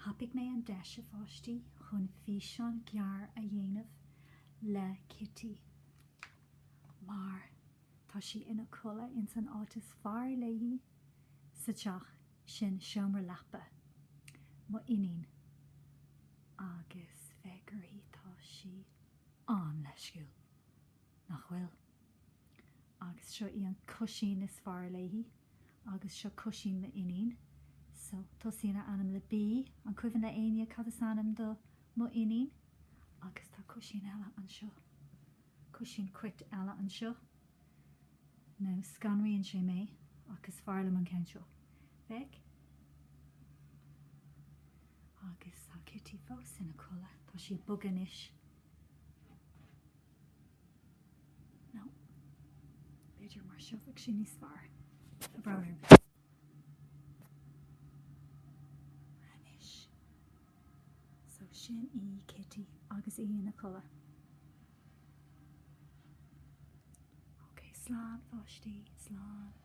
Thapaigh mé an deis, a pháistí, chun físeán gearr a dhéanamh le Kitty mar tá sí ina codladh ins an áit is fearr léi sa teach, sin seomra leapa mo iníon agus féach uirthi, tá sí an-leisciúil, nach bhfuil? Agus seo í an coisín is fearr léi. Agus seo coisín m'iníon. So, tosaíonn a ainm le B. An cuimhin le éinne cad is ainm do mo iníon? Agus tá coisín eile anseo. Coisín cruit eile anseo. Now, scanraíonn sé mé, ach is fearr liom an ceann seo. Féach. Agus tá Kitty fós ina codladh. Tá sí ag bogadh anois. No. B'fhéidir mar seo bheadh sé níos fearr. Tá brón orm. Anois. So sin í Kitty agus í ina codladh. Ok, slán a pháistí, slán.